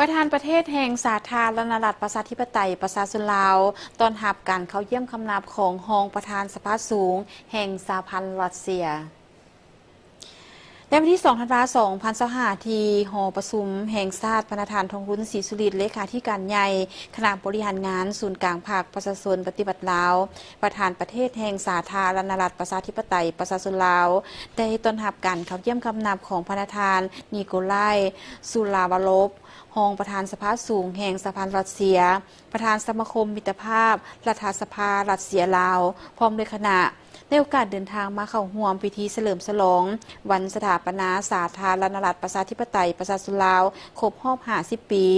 ປະທານປະເທດແຫ່ງສາທາລະນະລັດ ປະຊາທິປະໄຕ ປະຊາຊົນລາວ ຕ້ອນຮັບການເຂົ້າຢ້ຽມຄຳນັບຂອງຮອງປະທານສະພາສູງແຫ່ງສະຫະພັນຣັດເຊຍ. ໃນວັນທີສອງ ທັນວາ ສອງພັນຊາວຫ້າ ທີ່ຫໍປະຊຸມແຫ່ງຊາດ, ພະນະທ່ານ ທອງລຸນ ສີສຸລິດ ເລຂາທິການໃຫຍ່ຄະນະບໍລິຫານງານສູນກາງພັກປະຊາຊົນປະຕິວັດລາວ, ປະທານປະເທດແຫ່ງສາທາລະນະລັດ ປະຊາທິປະໄຕ ປະຊາຊົນລາວ ໄດ້ຕ້ອນຮັບການເຂົ້າຢ້ຽມຄຳນັບຂອງພະນະທ່ານ ນິໂກລາຍ ຊູລາວາໂລບ ຮອງປະທານສະພາສູງແຫ່ງສະຫະພັນຣັດເຊຍ, ປະທານສະມາຄົມມິດຕະພາບລັດຖະສະພາຣັດເຊຍ-ລາວ ພ້ອມດ້ວຍຄະນະ ໃນໂອກາດເດີນທາງມາເຂົ້າຮ່ວມພິທີສະເຫຼີມສະຫຼອງວັນສະຖາປະນາສາທາລະນະລັດ ປະຊາທິປະໄຕ ປະຊາຊົນລາວ ຄົບຮອບຫ້າສິບປີ.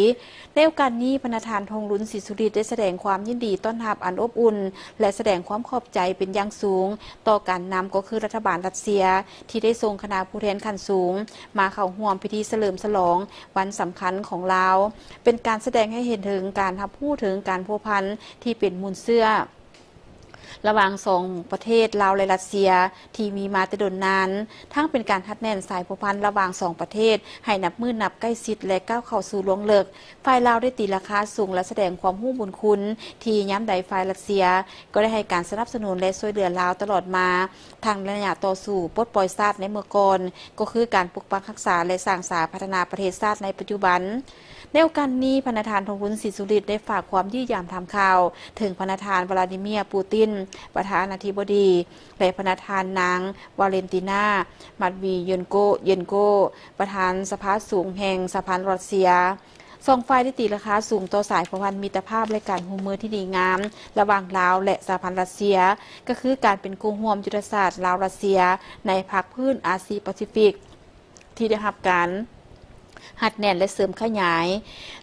ໃນໂອກາດນີ້, ພະນະທ່ານ ທອງລຸນ ສີສຸລິດ ໄດ້ສະແດງຄວາມຍິນດີຕ້ອນຮັບອັນອົບອຸ່ນ ແລະ ສະແດງຄວາມຂອບໃຈເປັນຢ່າງສູງຕໍ່ການນຳ ກໍຄືລັດຖະບານຣັດເຊຍ ທີ່ໄດ້ສົ່ງຄະນະຜູ້ແທນຂັ້ນສູງມາເຂົ້າຮ່ວມພິທີສະເຫຼີມສະຫຼອງວັນສຳຄັນຂອງລາວ, ເປັນການສະແດງໃຫ້ເຫັນເຖິງການຮັບຮູ້ເຖິງການພົວພັນທີ່ເປັນມູນເຊື້ອ ລະຫວ່າງສອງປະເທດລາວ ແລະ ຣັດເຊຍ ທີ່ມີມາແຕ່ດົນນານ, ທັງເປັນການຮັດແໜ້ນສາຍພົວພັນລະຫວ່າງສອງປະເທດໃຫ້ນັບມື້ນັບໃກ້ຊິດ ແລະ ກ້າວເຂົ້າສູ່ລວງເລິກ. ຝ່າຍລາວໄດ້ຕີລາຄາສູງ ແລະ ສະແດງຄວາມຮູ້ບຸນຄຸນ ທີ່ຍາມໃດຝ່າຍຣັດເຊຍກໍໄດ້ໃຫ້ການສະໜັບສະໜູນ ແລະ ຊ່ວຍເຫຼືອລາວຕະຫຼອດມາ, ທັງໃນໄລຍະຕໍ່ສູ້ປົດປ່ອຍຊາດໃນເມື່ອກ່ອນ, ກໍຄືການປົກປັກຮັກສາ ແລະ ສ້າງສາພັດທະນາປະເທດຊາດໃນປັດຈຸບັນ. ໃນໂອກາດນີ້, ພະນະທ່ານ ທອງລຸນ ສີສຸລິດ ໄດ້ຝາກຄວາມຢ້ຽມຢາມຖາມຂ່າວເຖິງພະນະທ່ານ ວລາດີເມຍ ປູຕິນ ປະທານາທິບໍດີ ແລະ ພະນະທ່ານນາງ ວາເລັນຕີນາ ມັດວີເຢັນໂກ ເຢັນໂກ ປະທານສະພາສູງແຫ່ງສະຫະພັນຣັດເຊຍ. ສອງຝ່າຍໄດ້ຕີລາຄາສູງຕໍ່ສາຍພົວພັນມິດຕະພາບ ແລະ ການຮ່ວມມືທີ່ດີງາມລະຫວ່າງລາວ ແລະ ສະຫະພັນຣັດເຊຍ, ກໍຄືການເປັນຄູ່ຮ່ວມຍຸດທະສາດລາວ-ຣັດເຊຍໃນພາກພື້ນອາຊີປາຊີຟິກ ທີ່ໄດ້ຮັບການຮັດແໜ້ນ ແລະ ເສີມຂະຫຍາຍ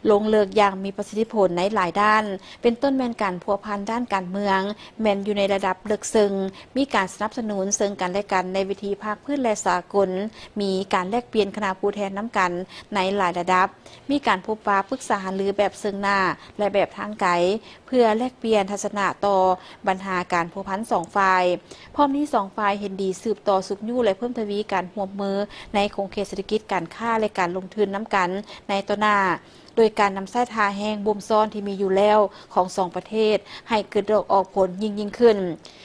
ລົງເລິກຢ່າງມີປະສິດທິຜົນໃນຫຼາຍດ້ານ, ເປັນຕົ້ນແມ່ນການພົວພັນດ້ານການເມືອງ ແມ່ນຢູ່ໃນລະດັບເລິກເຊິ່ງ, ມີການສະໜັບສະໜູນເຊິ່ງກັນ ແລະ ກັນໃນເວທີພາກພື້ນ ແລະ ສາກົນ, ມີການແລກປ່ຽນຄະນະຜູ້ແທນນຳກັນໃນຫຼາຍລະດັບ, ມີການພົບປະປຶກສາຫາລືແບບເຊິ່ງໜ້າ ແລະ ແບບທາງໄກ ເພື່ອແລກປ່ຽນທັດສະນະຕໍ່ບັນຫາການພົວພັນສອງຝ່າຍ. ພ້ອມນີ້ສອງຝ່າຍເຫັນດີສືບຕໍ່ຊຸກຍູ້ ແລະ ເພີ່ມທະວີການຮ່ວມມືໃນຂົງເຂດເສດຖະກິດ, ການຄ້າ ແລະ ການລົງທຶນນຳກັນໃນຕໍ່ໜ້າ, ໂດຍການນຳໃຊ້ທ່າແຮງບົ່ມຊ້ອນທີ່ມີຢູ່ແລ້ວຂອງສອງປະເທດໃຫ້ເກີດດອກອອກຜົນຍິ່ງໆຂຶ້ນ.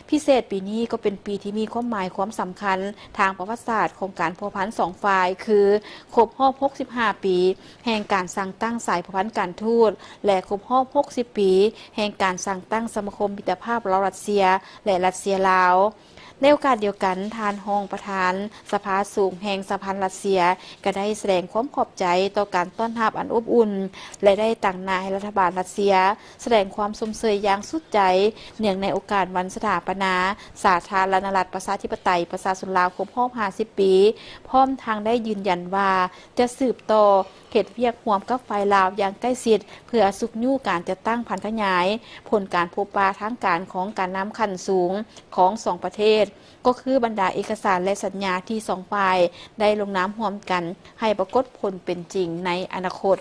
ພິເສດປີນີ້ກໍເປັນປີທີ່ມີຄວາມໝາຍຄວາມສຳຄັນທາງປະຫວັດສາດຂອງການພົວພັນສອງຝ່າຍ ຄື ຄົບຮອບຫົກສິບຫ້າປີແຫ່ງການສ້າງຕັ້ງສາຍພົວພັນການທູດ ແລະ ຄົບຮອບຫົກສິບປີແຫ່ງການສ້າງຕັ້ງສະມາຄົມມິດຕະພາບລາວ-ຣັດເຊຍ ແລະ ຣັດເຊຍ-ລາວ. ໃນໂອກາດດຽວກັນ, ທ່ານຮອງປະທານສະພາສູງແຫ່ງສະຫະພັນຣັດເຊຍ ກໍໄດ້ສະແດງຄວາມຂອບໃຈຕໍ່ການຕ້ອນຮັບອັນອົບອຸ່ນ ແລະ ໄດ້ຕາງໜ້າໃຫ້ລັດຖະບານຣັດເຊຍ ສະແດງຄວາມຊົມເຊີຍຢ່າງສຸດໃຈ ເນື່ອງໃນໂອກາດວັນສະຖາປະນາສາທາລະນະລັດ ປະຊາທິປະໄຕ ປະຊາຊົນລາວ ຄົບຮອບຫ້າສິບປີ, ພ້ອມທັງໄດ້ຢືນຢັນວ່າຈະສືບຕໍ່ເຮັດວຽກຮ່ວມກັບຝ່າຍລາວຢ່າງໃກ້ຊິດ ເພື່ອຊຸກຍູ້ການຈັດຕັ້ງຜັນຂະຫຍາຍຜົນການພົບປະທາງການຂອງການນຳຂັ້ນສູງຂອງສອງປະເທດ, ກໍຄືບັນດາເອກະສານ ແລະ ສັນຍາທີ່ສອງຝ່າຍໄດ້ລົງນາມຮ່ວມກັນ ໃຫ້ປາກົດຜົນເປັນຈິງໃນອະນາຄົດ.